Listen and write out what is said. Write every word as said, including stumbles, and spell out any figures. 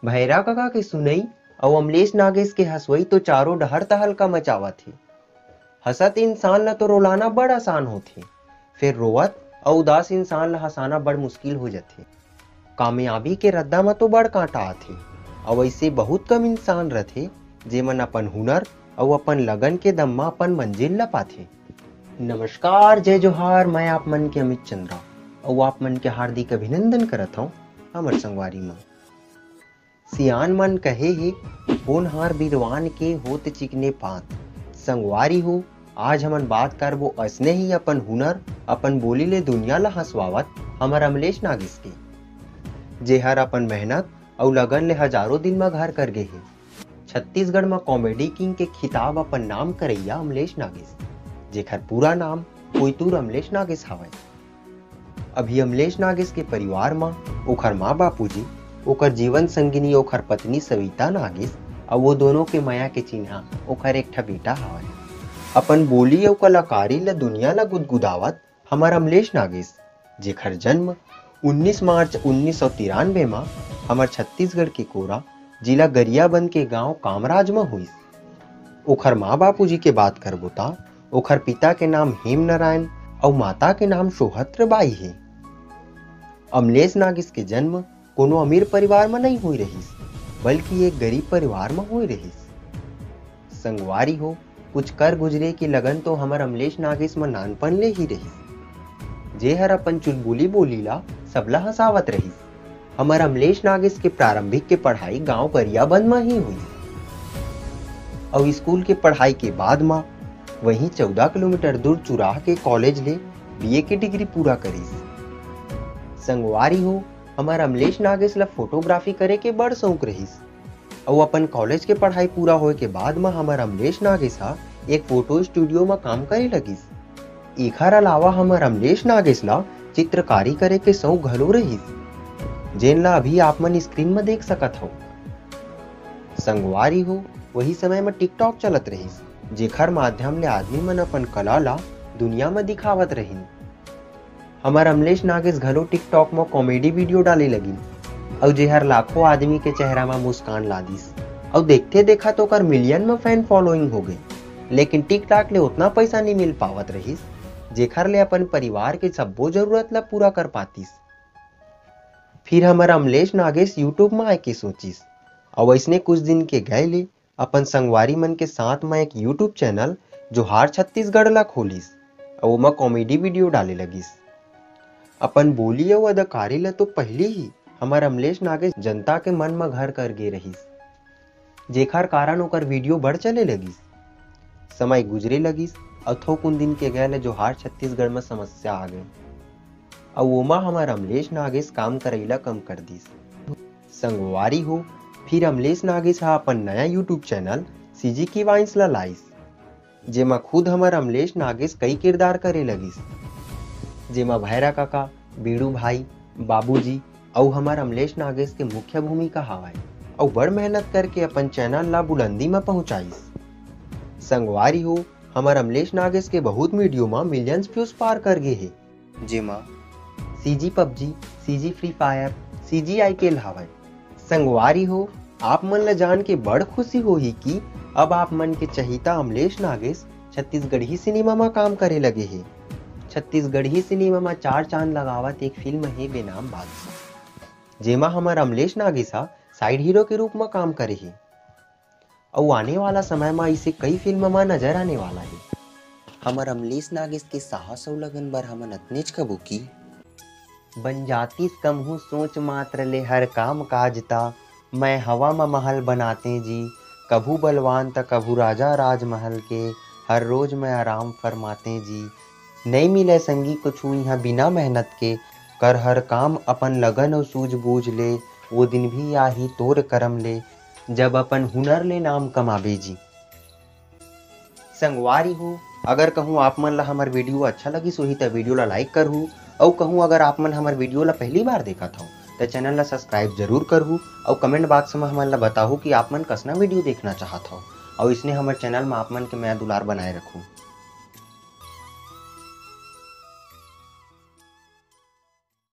भैरा कका के सुनई अउ अमलेश नागेश के हंसवई तो चारों डहर तहलका मचावत हे। हंसत इंसान ला तो रोलाना बड़ आसान होथे, फेर रोवत अउ उदास इंसान ला हंसाना बड़ मुश्किल हो जथे। कामयाबी के रद्दा म तो बड़ कांटा आथे, अउ अइसे बहुत कम इंसान रथे, जेमन अपन हुनर अउ अपन लगन के दम म अपन मंजिल ला पाथे। नमस्कार, जय जोहार, मैं आप मन के अमित चंद्रा, अउ आप मन के हार्दिक अभिनंदन करत हंव हमर संगवारी म। सियान मन कहे हे, "होनहार बिरवान के होत चिकने पात।" संगवारी हो, आज हमन बात करबो असने ही अपन हुनर, अपन बोली ले दुनिया ला हंसवावत हमर अमलेश नागेश के, जेहर अपन मेहनत अउ लगन ले हजारों दिन म घर कर गे हे। छत्तीसगढ़ म comedy king के खिताब अपन नाम करइया अमलेश नागेश, जेखर पूरा नाम कोइतूर अमलेश नागेश हावय। अभी अमलेश नागेश के परिवार म ओखर माँ बापूजी, ओकर जीवन संगिनी, ओखर पत्नी सविता नागेश अउ वो दोनों के मया के चिन्हा ओखर एक ठा बेटा हावय। अपन बोली अउ कलाकारी ल दुनिया ल गुदगुदावत हमर अमलेश नागेश, जेखर जन्म उन्नीस मार्च उन्नीस सौ तिरानवे म हमर छत्तीसगढ़ के कोरा जिला गरियाबंद के गांव कामराज म होइस। ओखर माँ बापूजी के बात करबो त ओखर पिता के नाम हेम नारायण अउ माता के नाम सोहत्र बाई हे। अमलेश नागेश के जन्म कोनो अमीर परिवार म नइ होय रहिस, बल्कि एक गरीब परिवार म होय रहिस। संगवारी हो, कुछ कर गुजरे के लगन तो हमर अमलेश नागेश म नानपन ले ही रहिस, जेहर अपन चुलबुली बोली ला सबला हंसावत रहिस। हमर अमलेश नागेश के प्रारंभिक के पढ़ाई गांव गरियाबंद म ही होइस, अउ स्कूल के पढ़ाई के बाद म वहीं चौदह किलोमीटर दूर चुराह के कॉलेज ले बीए के डिग्री पूरा करिस। संगवारी हो, हमर अमलेश नागेश ला फोटोग्राफी करे के बड़ शौक रहिस, अउ अपन कॉलेज के पढ़ाई पूरा होए के बाद म हमर अमलेश नागेश ह एक फोटो स्टूडियो म काम करे लगिस। एखर अलावा हमर अमलेश नागेश ला चित्रकारी करे के शौक घलो रहिस, जेन ला अभी आप मन स्क्रीन म देख सकत हव। संगवारी हो, वही समय म TikTok चलत रहिस, जेखर माध्यम ले आदमी मन अपन कला ला दुनिया म दिखावत रहिन। हमर अमलेश नागेश घलो TikTok म comedy video डाले लगिन, अउ जेहर लाखों आदमी के चेहरा म मुस्कान ला दिस, अउ देखते देखत ओकर मिलियन म फैन फॉलोइंग हो गई। लेकिन TikTok ले उतना पैसा नइ मिल पावत रहिस, जेखर ले अपन परिवार के सब्बो जरूरत ला पूरा कर पातिस। फिर हमर अमलेश नागेश YouTube म आए के सोचिस, अउ अइसने कुछ दिन के गए ले अपन संगवारी मन के साथ म एक YouTube चैनल जोहार छत्तीसगढ़ ला खोलिस, अउ ओमा comedy video डाले लगिस। अपन बोली अउ अदाकारी ला तो पहिली ही हमर अमलेश नागेश जनता के मन म घर कर गे रहिस, जेखर कारण ओकर video बड़ चले लगिस। समय गुजरे लगिस, अउ थोकुन दिन के गए ले जोहार छत्तीसगढ़ म समस्या आ गए, अउ ओमा हमर अमलेश नागेश काम करई ला कम कर दिस। संगवारी हो, फिर अमलेश नागेश ह अपन नया YouTube चैनल CG की वाइन्स ला लाइस, जेमा खुद हमर अमलेश नागेश कई किरदार करे लगिस, जेमा भैरा काका, बीड़ू भाई, बाबूजी अउ हमर अमलेश नागेश के मुख्य भूमिका हावय, अउ बड़ मेहनत करके अपन चैनल ला बुलंदी म पहुंचाइस। संगवारी हो, हमर अमलेश नागेश के बहुत video म मिलियंस व्यूज पार कर गे हे, जेमा CG PUBG, CG Free Fire, CG IPL हावय। संगवारी हो, आप मन ल जान के बड़ खुशी होही कि अब आप मन के चहिता अमलेश नागेश छत्तीसगढ़ी सिनेमा म काम करे लगे हे। छत्तीसगढ़ी सिनेमा म चार चांद लगावत एक फिल्म हे बेनाम बादशाह, जेमा हमर अमलेश नागेश ह साइड हीरो के रूप म काम करे हे। अउ आने वाला समय म अइसे कई फिल्म म नजर आने वाला हे। हमर अमलेश नागेश के साहस अउ लगन बर हमन अतनेच कबो कि बन जातिस कमहू सोच मात्र ले हर काम काज ता, मैं हवा म महल बनाते जी, कभू बलवान त कभू राजा राजमहल के, हर रोज मैं आराम फरमाते जी। नइ मिलय संगी कुछु इहाँ बिना मेहनत के, कर हर काम अपन लगन अउ सूझबूझ ले, वो दिन भी आही तोर करम ले, जब अपन हुनर ले नाम कमाबे जी। संगवारी हो, अगर कहूँ आप मन ला हमर video अच्छा लगिस होही त video ला like करहू, अउ कहूँ अगर आप मन हमर video ला पहली बार देखत हव त चैनल ला सब्सक्राइब जरूर करहू, अउ कमेंट बॉक्स म हमन ला बताहू कि आप मन कसना video देखना चाहत हव, अउ इसने हमर चैनल म आप मन के मया दुलार बनाए रखहू।